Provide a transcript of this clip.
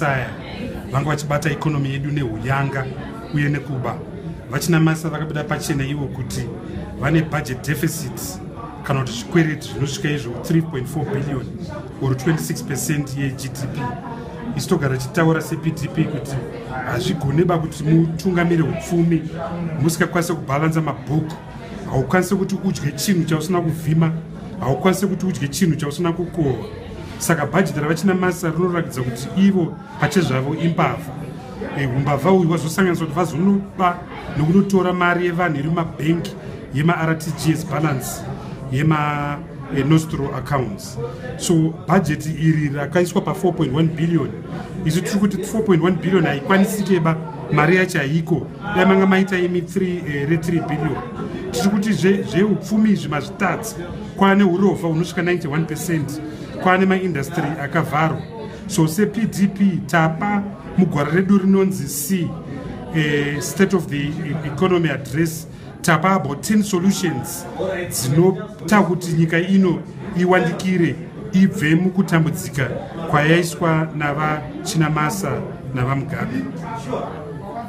ese aya vanga vachibata economy yedu neuyanga uye nekuba. VaChinamasa vakabuda pachena ivo kuti vane budget deficit kana kuti zvikwereti zvinosvika izvo 3.4 billion or 26% yeGDP. Isu togara tichitaura sePDP kuti hazvigoneba kuti mutungamire upfumi musikakwanise kubhalanza mabhuku. Haukwanisi kuti udye chinhu chausina kuvhima, haukwanisi kuti udye chinhu chausina kukohwa. Saka bhajeti raVaChinamasa rinoratidza kuti ivo pachezvavo imbavha. Umbavha uyu wazosanganiswa kuti vazonoba nekunotora mari yevanhu iri mumabhengi yemaRTGS balance, yema nostro accounts. So bhajeti iri rakaiswa pa4.1 billion. Isu tiri kuti 4.1 billion haikwanisike ba, mari yacho haiko. Dai manga maita imi re3 billion. Tiri kuti zveupfumi izvi mazvitadzi. Kwaane urovha hunosvika 91%, kwaane maindustry akavharwa. So sePDP tapa mugwaro redu rinonzi C State of the Economy Address, tapa about 10 solutions dzinoita kuti nyika ino iwandikire, ibve mukutambudzika kwayaiswa naVaChinamasa naVaMugabe.